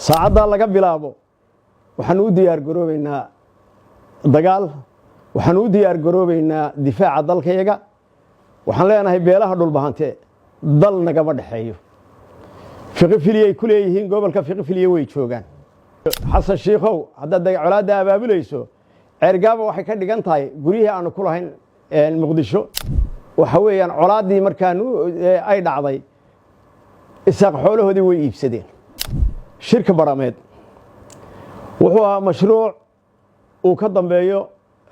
Saacaddaa laga bilaabo waxaanu u diyaar garoobaynaa dagaal, waxaanu u diyaar garoobaynaa difaaca dalkayaga. Waxaan leenahay beelaha Dhulbahante dal nagama dhexeeyo. Fiqifiliyay ku leeyihiin gobolka, Fiqifiliya way joogaan. Xasan Shiikhow, haddaad colaadda abaabulayso, Ceergaaba waxay ka dhigan tahay guryihii aanu ku lahayn Muqdisho. Waxa weeyaan colaaddii markaan ay dhacday, Isaaq xoolahoodii way iibsadeen. Shirka Barameed wuxuu ahaa mashruuc uu ka dambeeyo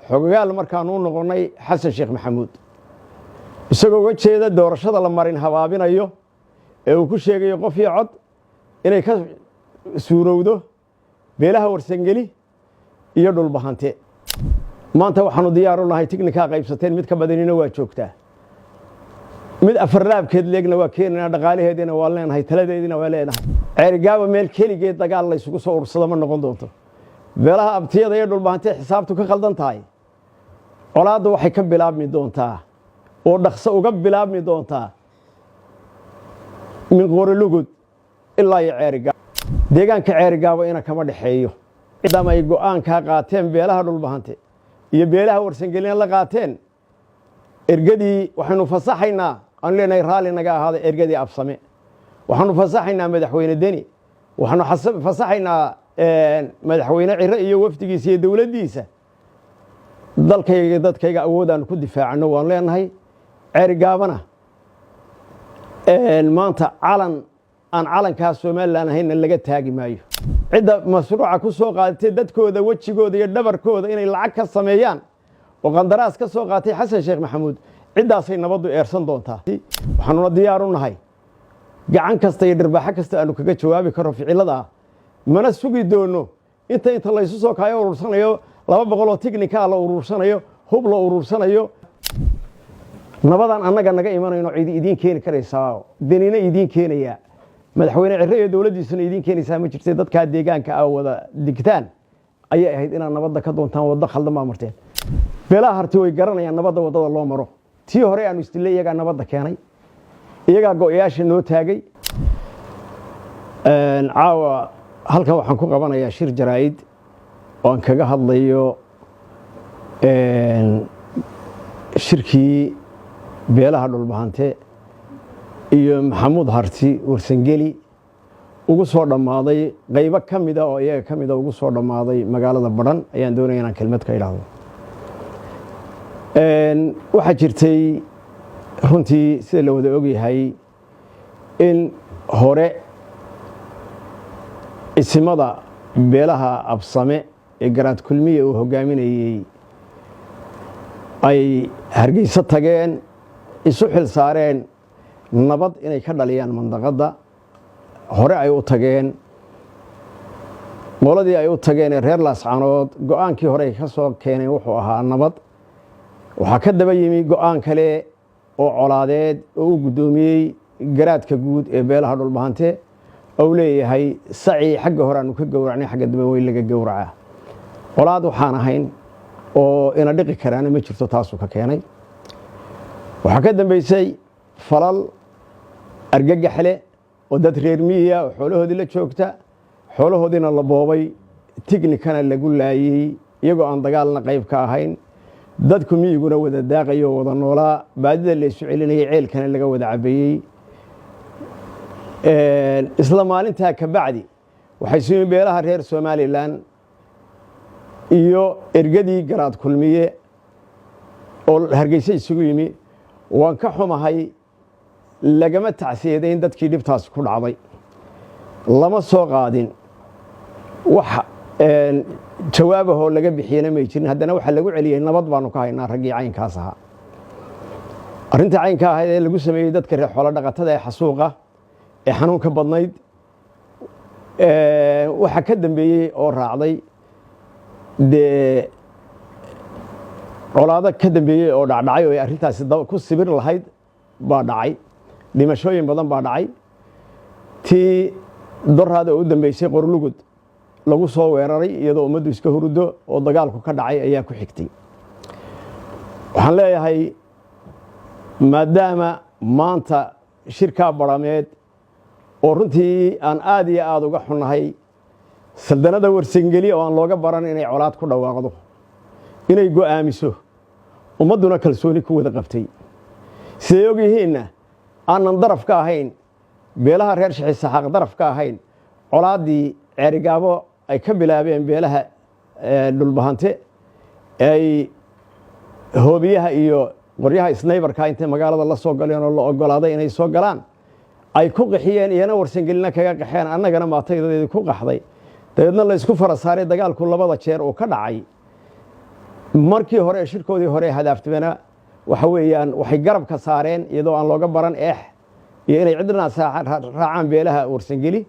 xogagaal markaanu u noqonnay Xasan Sheekh Maxamuud, isagoo uga jeeda doorashada la marin habaabinayo ee uu ku sheegayo qof iyo cod inay ka suurowdo beelaha Warsangeli iyo Dhulbahante. Maanta waxaanu diyaar u nahay tignikaa qaybsateen, mid ka badanina waa joogtaa, mid afarlaabkeed leegna waa keenaynaa. Dhaqaalaheediina waa leenahay, taladeediina waa leenahay. Ceerigaaba meel keligeed dagaal laysugu soo urursado ma noqon doonto. Beelaha abtiyada iyo Dhulbahante xisaabtu ka khaldan tahay. Colaadda waxay ka bilaabmi doontaa oo dhaqso uga bilaabmi doontaa min Qorilugud ilaa iyo Ceerigaabo. Deegaanka Ceerigaabo ina kama dhexeeyo. Maadaama ay go'aankaa qaateen beelaha Dhulbahante iyo beelaha Warsangelina la qaateen ergadii, waxaynu fasaxaynaa, aanu leenahay raalli naga ahaada ergadii Absame. Waxaanu fasaxaynaa Madaxweyne Deni, waxaanu fasaxaynaa Madaxweyne Ciro iyo wafdigiisa iyo dowladdiisa. Dalkayga, dadkayga awoodaan ku difaacano waan leenahay. Ceerigaabana maanta calan aan calankaa Somalilan ahaynna laga taagi maayo. Cidda mashruuca ku soo qaadatay dadkooda wejigooda iyo dhabarkooda inay lacag ka sameeyaan oo qandaraas ka soo qaatay Xasan Sheekh Maxamuud, ciddaasay nabaddu eersan doontaa. Waxaanuna diyaar u nahay gacan kasta iyo dhirbaaxo kasta aanu kaga jawaabi karo ficiladaa. Mana sugi doono inta laysu soo kaayo urursanayo, 200 oo tignikaa la urursanayo, hub la urursanayo. Nabadan annaga naga imanayno cidi idiin keeni karaysaa, Denina idiin keenayaa, Madaxweyne Ciro iyo dowladdiisuna idiin keenaysaa ma jirtay. Dadkaa deegaanka a wada digtaan ayay ahayd inaad nabadda ka doontaan. Waddo khaldan baa marteen. Beelaha Harti way garanayaan nabadda waddada loo maro. Tii hore aanu isdillay iyagaa nabadda keenay, iyagaa go'yaasha noo taagay. Caawa halkan waxaan ku qabanayaa shir jaraa'id oo aan kaga hadlayo shirkii beelaha Dhulbahante iyo Maxamuud Harti Warsangeli ugu soo dhammaaday, qaybo ka mida oo iyaga ka mida ugu soo dhammaaday magaalada Badhan. Ayaan doonaya inaan kelmad ka idhaahdo. Waxaa jirtay runtii, sida la wada ogyahay, in hore isimada beelaha Absame ee Garaad Kulmiya uu hogaaminayey ay Hargeyso tageen, isu xil saareen nabad inay ka dhaliyaan mandaqadda. Hore ay u tageen qoladii ay u tageen ee reer Laascanood, go'aankii hore ay ka soo keeneen wuxuu ahaa nabad. Waxaa ka daba yimi go'aan kale oo colaadeed oo uu guddoomiyey garaadka guud ee beelaha Dhulbahante, ou leeyahay sacii xagga hore aanu ka gowracnay, xagga dambe way laga gowracaa, colaad waxaan ahayn oo ina dhiqi karaana ma jirto. Taasuu ka keenay. Waxaa ka dambeysay falal argagaxle oo dad reer miyiya oo xoolahoodii la joogta, xoolahoodiina la boobay, tignikana lagu laayey, iyagoo aan dagaalna qayb ka ahayn, dadku miyiguna wada daaqayo oo wada noolaa, baadida la isu celinayay, ceelkana laga wada cabeeyey. Isla maalintaa ka bacdi waxay sumi beelaha reer Somalilan iyo ergadii Garaad Kulmiye oo Hargeysa isugu yimi. Waan ka xumahay, lagama tacsiyadeyn dadkii dhibtaasi ku dhacday, lama soo qaadin, wax jawaabahoo laga bixiyena may jirin. Haddana waxaa lagu celiyey nabad baanu ka haynaa raggii caynkaas ahaa. Arrinta caynka ahayd ee lagu sameeyey dadka reer xoolo dhaqatada ee xasuuqa ee xanuunka badnayd, waxaa ka dambeeyey oo raacday dee colaado ka dambeeyey oo dhacdhacay oo ay arrintaasi ku sibir lahayd baa dhacay. Dhimashooyin badan baa dhacay. Tii doraada oo u dambeysay, Qorlugud lagu soo weeraray iyadoo ummaddu iska huruddo oo dagaalku ka dhacay ayaa ku xigtay. Waxaan leeyahay, maadaama maanta shirkaa Barameed oo runtii aan aad iyo aada uga xunnahay Saldanada Warsangeli oo aan looga baran inay colaad ku dhawaaqdo, inay go'aamiso, ummadduna kalsooni ku wada qabtay, siday og yihiinna aanan daraf ka ahayn, beelaha reer Shixisaxaaq daraf ka ahayn colaaddii Ceerigaabo ay ka bilaabeen beelaha Dhulbahante, ay hoobiyaha iyo qoryaha sniper-ka intay magaalada la soo galeen oo la ogolaaday inay soo galaan ay ku qaxiyeen, iyana Warsangelina kaga qaxeen, annagana maataydadeedii ku qaxday, dabeedna laysku fara saaray. Dagaalku labada jeer uu ka dhacay markii hore ee shirkoodii hore hadaaftamena waxa weeyaan waxay garabka saareen, iyadoo aan looga baran eex iyo inay cidna raacaan beelaha Warsangeli,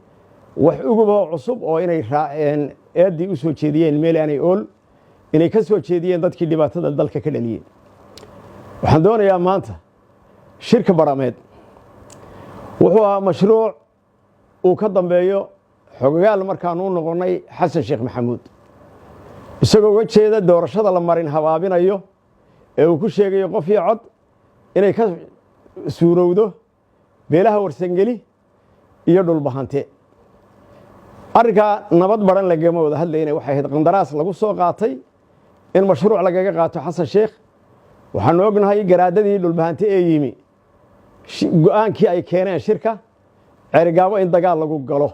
wax uguba cusub oo inay eeddii u soo jeediyeen meel aanay ool, inay ka soo jeediyeen dadkii dhibaatada dalka ka dhaliyeen. Waxaan doonayaa maanta shirka Barameed wuxuu ahaa mashruuc uu ka dambeeyo xogagaal markaanu u noqonnay Xasan Sheekh Maxamuud, isagoo uga jeeda doorashada la marin habaabinayo ee uu ku sheegayo qof iyo cod inay ka suurowdo beelaha Warsangeli iyo Dhulbahante. Arrinkaa nabad baran lagama wada hadlayna, waxay ahayd qandaraas lagu soo qaatay in mashruuc lagaga qaato Xasan Sheekh. Waxaanu ognahay garaadadii Dhulbahante ee yimi go'aankii ay keeneen shirka Ceerigaabo in dagaal lagu galo.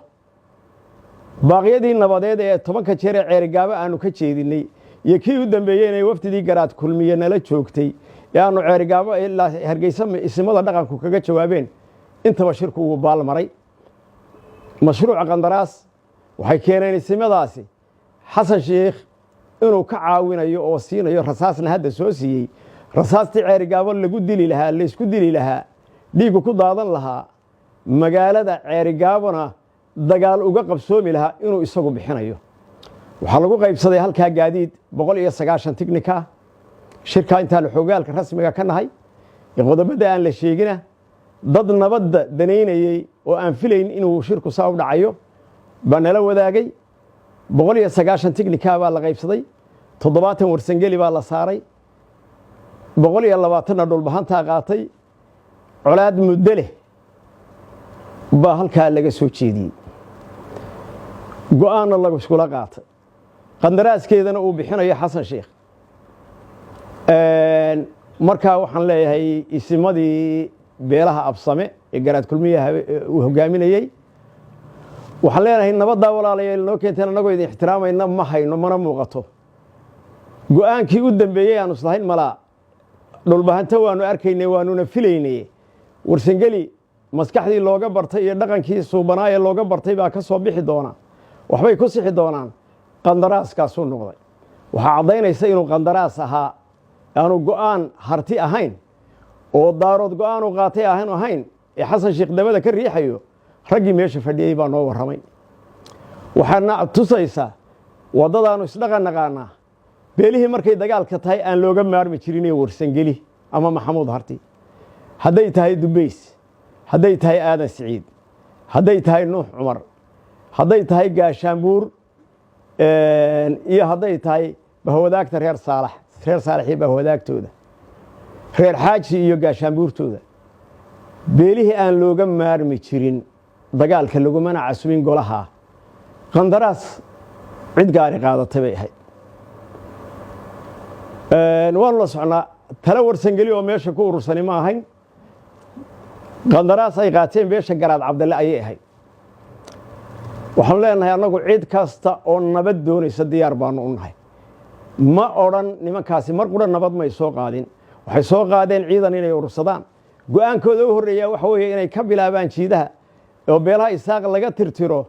Baaqyadii nabadeed ee 10-ka jeer ee Ceerigaabo aanu ka jeedinay iyo kii u dambeeyey inay wafdidii Garaad Kulmiye nala joogtay ee aanu Ceerigaabo ilaa Hargeysa isimada dhaqanku kaga jawaabeen, intaba shirku wuu baalmaray. Mashruuca qandaraas waxay keeneen isimadaasi Xasan Sheikh inuu ka caawinayo oo siinayo rasaasna hadda soo siiyey, rasaastii Ceerigaabo lagu dili lahaa, laysku dili lahaa, dhiiggu ku daadan lahaa, magaalada Ceerigaabona dagaal uga qabsoomi lahaa, inuu isagu bixinayo. Waxaa lagu qaybsaday halkaa gaadiid 190 tignika. Shirkaa intaanu xogaalka rasmiga ka nahay ee qodobada aan la sheegina, dad nabadda danaynayey oo aan filayn inuu shirku saa u dhacayo baa nala wadaagay. 190 tignika baa la qaybsaday, 70 Warsangeli baa la saaray, 120-na Dhulbahantaa qaatay. Colaad muddo leh baa halkaa laga soo jeediyey, go'aanna lagiskula qaatay, qandaraaskeedana uu bixinayo Xasan Sheikh. Markaa waxaan leeyahay isimadii beelaha Absame ee Garaad Kulmiyaha uu hogaaminayey, waxaan leenahay nabaddaa walaalayaal noo keenteen annagoo idin ixtiraamayna ma hayno, mana muuqato. Go'aankii u dambeeyey aanu islahayn malaa Dhulbahanta waanu arkaynay, waanuna filaynay, Warsangeli maskaxdii looga bartay iyo dhaqankii suubanaa ee looga bartay baa ka soo bixi doona, waxbay ku sixi doonaan. Qandaraaskaasuu noqday. Waxaa caddaynaysa inuu qandaraas ahaa, aanu go'aan Harti ahayn oo Daarood go'aanu qaatay aanu ahayn ee Xasan Sheekh dabada ka riixayo. Raggii meesha fadhiyey baa noo warramay. Waxaana tusaysaa waddadaanu isdhaqan naqaanaa, beelihii markay dagaalka tahay aan looga maarmi jirinee Warsangeli ama Maxamuud Harti, hadday tahay Dubays, hadday tahay Aadan Siciid, hadday tahay Nuux Cumar, hadday tahay Gaashaanbuur iyo hadday tahay bahwadaagta reer Saalax, reer Saalax iyo bahwadaagtooda, reer Xaaji iyo gaashaanbuurtooda, beelihii aan looga maarmi jirin dagaalka lagumana casumin golaha. Qandaraas cid gaari qaadatay bay ahayd. Waanu la socnaa, tale Warsangeli oo meesha ku urursani ma ahayn, qandaraas ay qaateen beesha Garaad Cabdalle ayay ahayd. Waxaanu leenahay annagu cid kasta oo nabad doonaysa diyaar baanu u nahay. Ma odhan nimankaasi mar qura nabad may soo qaadin. Waxay soo qaadeen ciidan inay urursadaan. Go'aankooda u horreeyaa waxa weeye inay ka bilaabaan jiidaha oo beelaha Isaaq laga tirtiro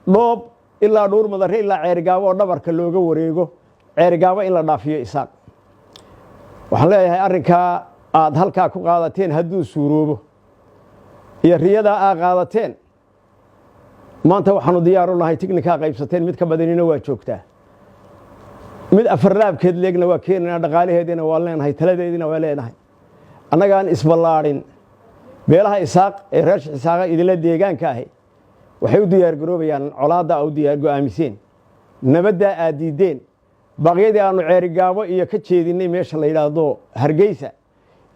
Dhoob ilaa Dhuur Madare ilaa Ceerigaabo, oo dhabarka looga wareego Ceerigaabo in la dhaafiyo Isaaq. Waxaan leeyahay arrinkaa aad halkaa ku qaadateen hadduu suuroobo iyo riyadaa aad qaadateen, maanta waxaanu diyaar u nahay tignikaa qaybsateen mid ka badanina waa joogtaa, mid afarlaabkeed leegna waa keenanaa, dhaqaalaheediina waa leenahay, taladeediina waa leenahay. Annagaan isballaadhin, beelaha Isaaq ee reer Isaaqa idinla deegaanka ahi waxay u diyaargaroobayaan colaadda u diyaar go'aamiseen, nabaddaa aad diiddeen, baaqyadii aanu Ceerigaabo iyo ka jeedinnay meesha la yidhaahdo Hargeysa,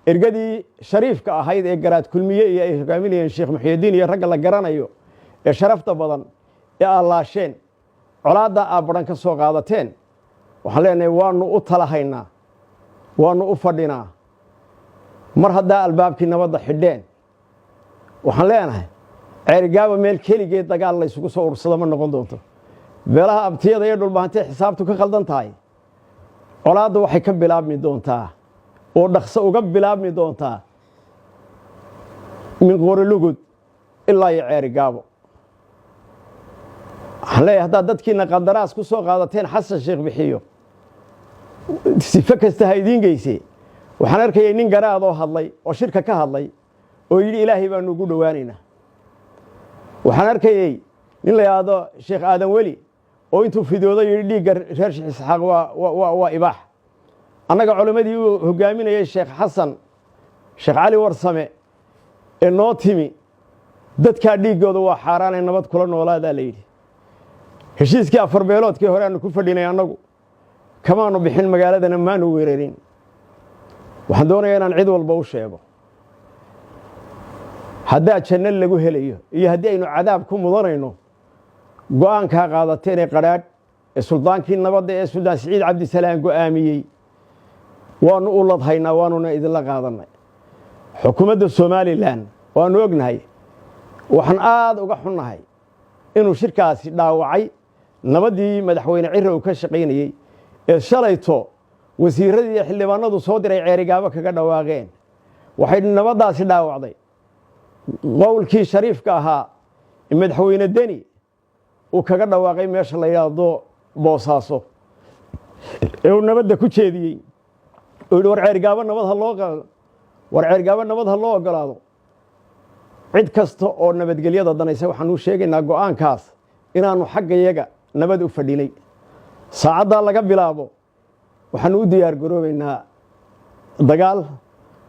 ergadii shariifka ahayd ee Garaad Kulmiye iyo ay hogaaminayeen Sheekh Muxyidiin iyo ragga la garanayo ee sharafta badan ee aad laasheen. Colaadda aad Badhan ka soo qaadateen, waxaan leenahay waanu u talahaynaa, waanu u fadhinaa. Mar haddaa albaabkii nabadda xidheen, waxaan leenahay Ceerigaaba meel keligeed dagaal la ysugu soo urursado ma noqon doonto. Beelaha Abtiyada iyo Dhulbahantee xisaabtu ka khaldan tahay, colaadda waxay ka bilaabmi doontaa oo dhaqso uga bilaabmi doontaa min Qorilugud ilaa iyo Ceerigaabo. Waxaan leeyahay, haddaad dadkiina qandaraas ku soo qaadateen, Xasan Sheekh bixiyo, sifo kasta ha idiin geyse. Waxaan arkayay nin garaadoo hadlay oo shirka ka hadlay oo yidhi, "Ilaahay baanu ugu dhowaanaynaa." Waxaan arkayey nin la yidhaahdo Sheekh Aadan Weli oo intuu fidoodo yidhi, "Dhiigga reer Sheekh Isxaaq waa ibaax." Annaga culimmadii uu hogaaminayay Sheekh Xasan Sheekh Cali Warsame ee noo timi, dadkaa dhiiggooda waa xaaraanay, nabad kula noolaadaa la yidhi. Heshiiskii afar beeloodkii hore aanu ku fadhinay, annagu kamaanu bixin, magaaladana maanu weerarin. Waxaan doonayaa inaan cid walba u sheego, haddaa janno lagu helayo iyo haddii aynu cadaab ku mudanayno, go'aankaa qaadateen ee qadhaadh ee suldaankii nabadda ee Suldaan Siciid Cabdisalaam go'aamiyey, waanu u ladhaynaa, waanuna idinla qaadannay. Xukuumadda Somaliland waanu ognahay. Waxaan aad uga xunnahay inuu shirkaasi dhaawacay nabaddii madaxweyne Cira uu ka shaqaynayey ee shalayto wasiiradii iyo xildhibaanadu soo diray Ceerigaabo kaga dhawaaqeen. Waxay nabaddaasi dhaawacday qowlkii shariifka ahaa ee madaxweyne Deni uu kaga dhawaaqay meesha la yidhaahdo Boosaaso ee uu nabadda ku jeediyey oo yidhi, "War Ceerigaabo nabad ha loo qaado, war Ceerigaabo nabad ha loo ogolaado." Cid kasta oo nabadgelyada danaysa waxaanu sheegaynaa go'aankaas inaannu xaggayaga nabad u fadhinay. Saacaddaa laga bilaabo waxaanu u diyaar garoobaynaa dagaal,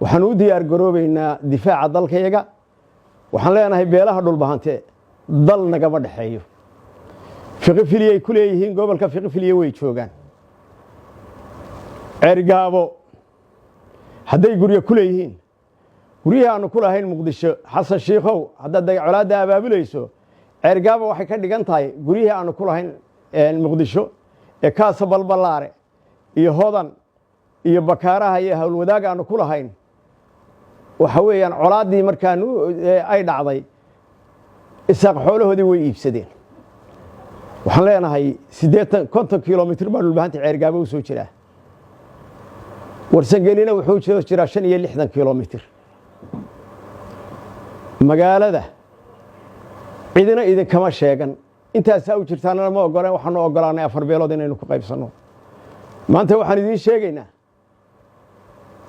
waxaanu u diyaar garoobaynaa difaaca dalkayaga. Waxaan leenahay beelaha Dhulbahante dal nagama dhexeeyo. Fiqifiliyay ku leeyihiin gobolka Fiqifiliye, way joogaan. Ceerigaabo hadday guryo ku leeyihiin, guryihii aanu ku lahayn Muqdisho, Xasan Shiikhow, haddaad colaadda abaabulayso, Ceerigaabo waxay ka dhigan tahay guryihii aanu ku lahayn Muqdisho ee Kaasa Balballaare iyo Hodan iyo Bakaaraha iyo Howlwadaag aanu ku lahayn. Waxa weeyaan, colaaddii markaan ay dhacday, Isaaq xoolahoodii way iibsadeen. Waxaan leenahay 80, 50 kilomitir baa Dhulbahanta Ceergaabo u soo jiraa, Warsangelina wuxuu soo jiraa 65 kilomitir. Magaalada cidina idinkama sheegan, intaasaa u jirtaanana ma ogoleen. Waxaanu ogolaanay afar beelood inaynu ku qaybsanno. Maanta waxaan idiin sheegaynaa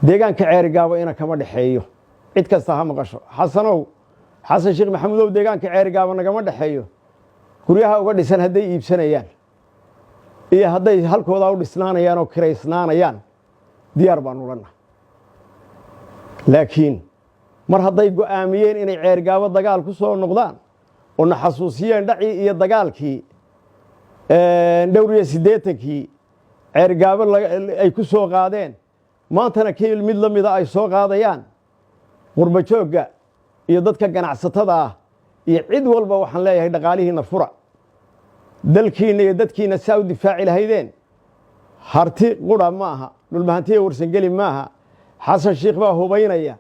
deegaanka Ceerigaabo ina kama dhexeeyo. Cid kasta ha maqasho. Xasanow, Xasan Sheekh Maxamuudow, deegaanka Ceerigaabo nagama dhexeeyo. Guryaha uga dhisan hadday iibsanayaan iyo hadday halkoodaa u dhisnaanayaan oo kiraysnaanayaan, diyaar baanu lana. Laakiin mar hadday go'aamiyeen inay Ceergaabo dagaal ku soo noqdaan oo na xasuusiyeen dhacii iyo dagaalkii dhowr iyo siddeetankii Ceergaabo ay ku soo qaadeen, maantana kii mid la mida ay soo qaadayaan, qurba joogga iyo dadka ganacsatada ah iyo cid walba waxaan leeyahay, dhaqaalihiinna fura, dalkiinna iyo dadkiinna saa u difaaci lahaydeen. Harti qura ma aha, Dhulbahantiya Warsangeli maaha. Xasan Shiikh baa hubaynaya,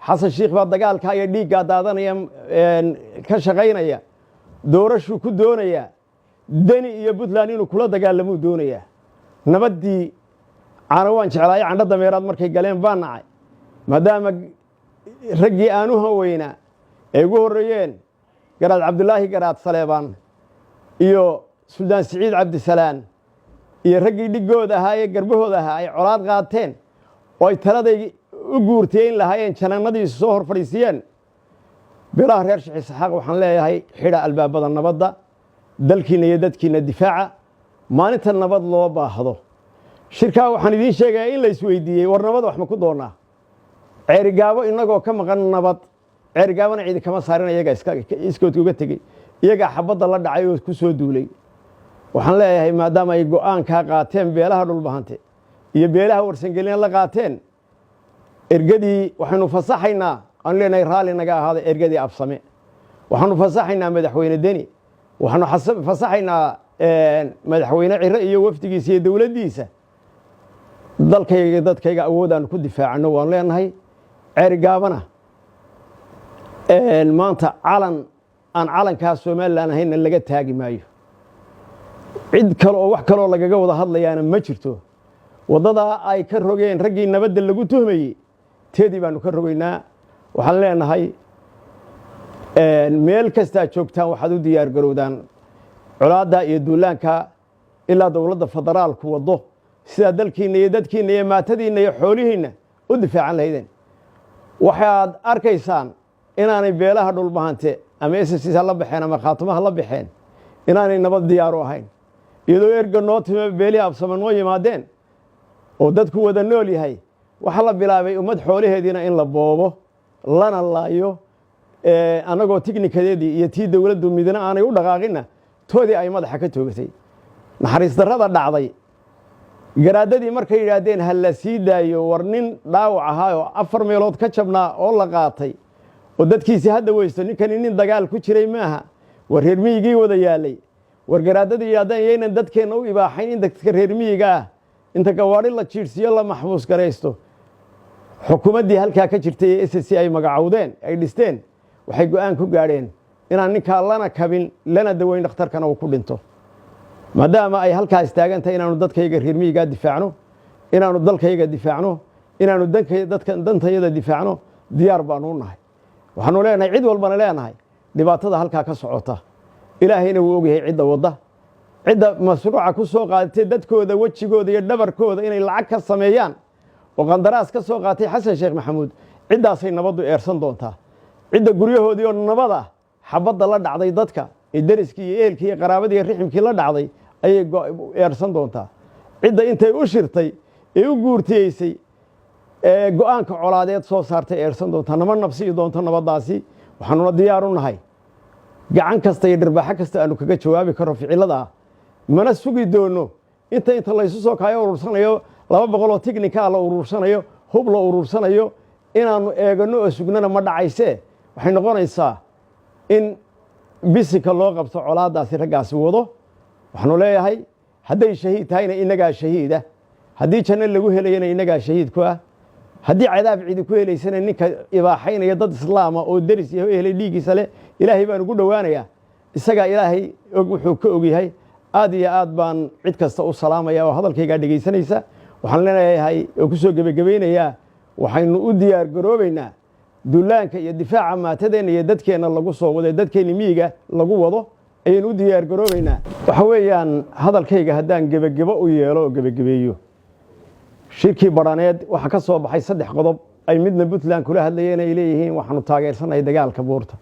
Xasan Shiikh baa dagaalkaa iyo dhiiggaa daadanaya ka shaqaynaya. Doorashuu ku doonayaa, Deni iyo Puntland inuu kula dagaalamuu doonayaa. Nabaddii caana waan jeclaayo, candho dameeraad markay galeen baa nacay. Maadaama raggii aan u haweynaa ay ugu horreeyeen Garaad Cabdulaahi Garaad Saleebaan iyo Suldaan Siciid Cabdisalaan iyo raggii dhiggooda ahaa ee garbahooda ahaa ay colaad qaateen oo ay taladay u guurteyn lahaayeen janannadiisu soo hor fadhiisiyeen, beelaha reer Sheekh Isxaaq waxaan leeyahay, xidha albaabada nabadda, dalkiinna iyo dadkiinna difaaca maalinta nabad loo baahdo. Shirkaa waxaan idiin sheegayaa in la isweydiiyey, war nabad wax ma ku doonaa Ceerigaabo innagoo ka maqan? Nabad Ceerigaabona cidi kama saarin, iyagaa iskoodka uga tegey, iyagaa xabadda la dhacay oo ku soo duulay. Waxaan leeyahay, maadaama ay go'aankaa qaateen beelaha Dhulbahante iyo beelaha Warsangelina la qaateen, ergadii waxaynu fasaxaynaa, aanu leenahay, raalli naga ahaada ergadii Absame. Waxaanu fasaxaynaa madaxweyne Deni, waxaanu fasaxaynaa Madaxweyne Ciro iyo wafdigiisa iyo dowladdiisa, dalkayga, dadkayga awoodaan ku difaacano waanu leenahay. Ceerigaabana maanta calan aan calankaa Somalilan ahaynna laga taagi maayo. Cid kale oo wax kaloo lagaga wada hadlayaana ma jirto. Waddadaa ay ka rogeen raggii nabadda lagu tuhmayey, teedii baanu ka rogaynaa. Waxaan leenahay, meel kastaa joogtaan, waxaad u diyaar garowdaan colaadda iyo duulaanka ilaa dowladda federaalku waddo, sidaa dalkiinna iyo dadkiinna iyo maatadiinna iyo xoolihiinna u difaacan lahaydeen. Waxaad arkaysaan inaanay beelaha Dhulbahante ama SSC ha la baxeen ama Khaatumaha la baxeen inaanay nabad diyaaru ahayn, iyadoo erga noo time beelihii Absame noo yimaadeen oo dadku wada nool yahay. Waxaa la bilaabay ummad xoolaheediina in la boobo lana laayo, annagoo tiknikadeedii iyo tii dowladdu midna aanay u dhaqaaqinna, toodii ay madaxa ka toogatay. Naxariis darrada dhacday, garaadadii markay yidhaahdeen ha la sii daayo, war nin dhaawac ahaa oo 4 meelood ka jabnaa oo la qaatay oo dadkiisii hadda weysto, ninkani nin dagaal ku jiray maaha, war reer miyigii wada yaalay. War garaadadii yidhahdeen yaynan dadkeenna u ibaaxayn in dadka reer miyiga ah inta gawaadhi la jiidhsiiyo la maxbuus garaysto, xukuumaddii halkaa ka jirtay ee SSC ay magacowdeen, ay dhisteen, waxay go'aan ku gaadheen inaan ninkaa lana kabin lana daweyn, dhakhtarkana uu ku dhinto. Maadaama ay halkaas taagan tahay, inaanu dadkayga reer miyigaa difaacno, inaanu dalkayga difaacno, inaanu dadka dantayada difaacno, diyaar baanu u nahay. Waxaanu leenahay, cid walbana leenahay, dhibaatada halkaa ka socota Ilaahayna wuu ogyahay. Cidda wadda, cidda mashruuca ku soo qaadatay dadkooda wejigooda iyo dhabarkooda inay lacag ka sameeyaan oo qandaraas ka soo qaatay Xasan Sheekh Maxamuud, ciddaasay nabaddu eersan doontaa. Cidda guryahoodii oo nabada xabadda la dhacday dadka ee deriskii iyo ehelkii iyo qaraabadii iyo riximkii la dhacday ayay eersan doontaa. Cidda intay u shirtay ee u guurtiyeysay ee go'aanka colaadeed soo saartay eersan doontaa. Nama nabsiyi doonto nabaddaasi. Waxaanuna diyaar u nahay gacan kasta iyo dhirbaaxo kasta aanu kaga jawaabi karo ficiladaa. Mana sugi doono inta laysu soo kaayo urursanayo, 200 oo tignikaa la urursanayo, hub la urursanayo, inaannu eeganno oo sugnana ma dhacaysee. Waxay noqonaysaa in bisika loo qabto colaaddaasi raggaasi wado. Waxaanu leeyahay, hadday shahiid tahayna innagaa shahiida, haddii janno lagu helayana innagaa shahiid ku ah, haddii cadaab cidi ku helaysana ninka ibaaxaynaya dad islaama oo deris yaho ehelay dhiiggiisa leh, Ilaahay baan ugu dhowaanayaa. Isagaa Ilaahay og wuxuu ka ogyahay. Aad iyo aad baan cid kasta u salaamaya oo hadalkaygaa dhegaysanaysa. Waxaan leeyahay oo ku soo gebagabaynayaa, waxaynu u diyaar garoobaynaa dullaanka iyo difaaca maatadeenna iyo dadkeenna lagu soo wado ee dadkeenna miyiga lagu wado ayaynu u diyaar garoobaynaa. Waxa weeyaan, hadalkayga haddaan gebagebo u yeelo oo gebagabeeyo, shirkii Badhaneed waxaa ka soo baxay 3 qodob ay midna Puntland kula hadlayeen, ay leeyihiin waxaanu taageersanahay dagaalka buurta,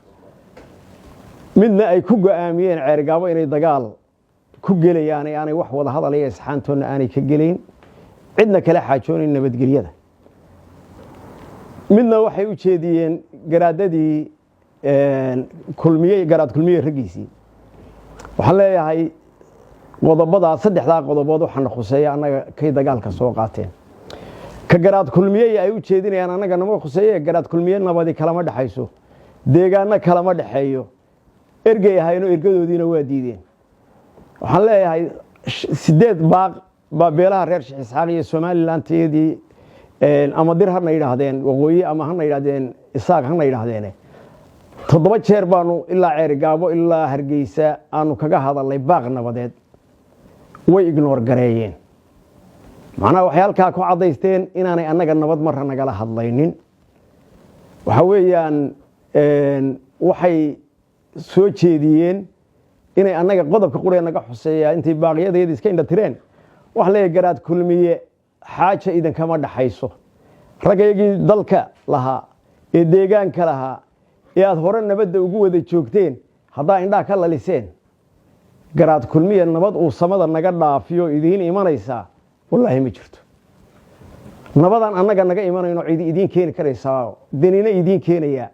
midna ay ku go'aamiyeen Ceergaabo inay dagaal ku gelayaan ee aanay wax wada hadalaya isxaantoonna aanay ka gelayn, cidna kala xaajoonayn nabadgelyada, midna waxay u jeediyeen garaadadii Kulmiye, Garaad Kulmiye raggiisii. Waxaan leeyahay, qodobadaa, saddexdaa qodobood waxaana khuseeya annaga kay dagaalka soo qaateen. Ka Garaad Kulmiye ay u jeedinayaan annaga nama khuseeye. Garaad Kulmiye nabadi kalama dhexayso, deegaano kalama dhexeeyo, ergey ahayno, ergadoodiina waa diideen. Waxaan leeyahay, 8 baaq baa beelaha reer Sheekh Isxaaq iyo Somalilandtiyadii, ama Dir hana yidhaahdeen waqooyi ama hana yidhahdeen Isaaq hana yidhaahdeene, 7 jeer baanu ilaa Ceerigaabo ilaa Hargeysa aanu kaga hadalnay baaq nabadeed. Way ignore gareeyeen. Macnaha waxay halkaa ku caddaysteen inaanay annaga nabad marra nagala hadlaynin. Waxa weeyaan, waxay soo jeediyeen inay annaga qodobka quree naga xuseeya intay baaqyadeedi iska indha tireen. Waxa leeyahay Garaad Kulmiye, xaaja idinkama dhaxayso. Raggaygii dalka lahaa ee deegaanka lahaa ee aada hore nabadda ugu wada joogteen haddaa indhaha ka laliseen, Garaad Kulmiye nabad uu samada naga dhaafiyo idiin imanaysaa wallaahi ma jirto. Nabadan annaga naga imanayno cidi idiin keeni karaysaa, Denina idiin keenayaa,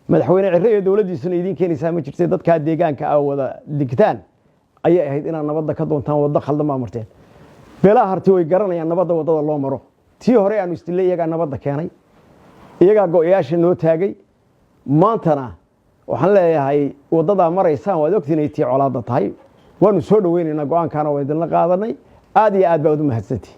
Madaxweyne Cirre iyo dowladdiisuna idiin keenaysaa ma jirte. Dadkaa deegaanka a wada digtaan ayay ahayd inaad nabadda ka doontaan. Waddo khaldan baa marteen. Beelaha Harti way garanayaan nabadda waddada loo maro. Tii hore aanu isdillay iyagaa nabadda keenay, iyagaa go'yaasha noo taagay. Maantana waxaan leeyahay, waddadaa maraysaan waad ogtiin ay tii colaadda tahay. Waanu soo dhoweynaynaa go-aankaana, waa idinla qaadanay. Aad iyo aad baad u mahadsantihi.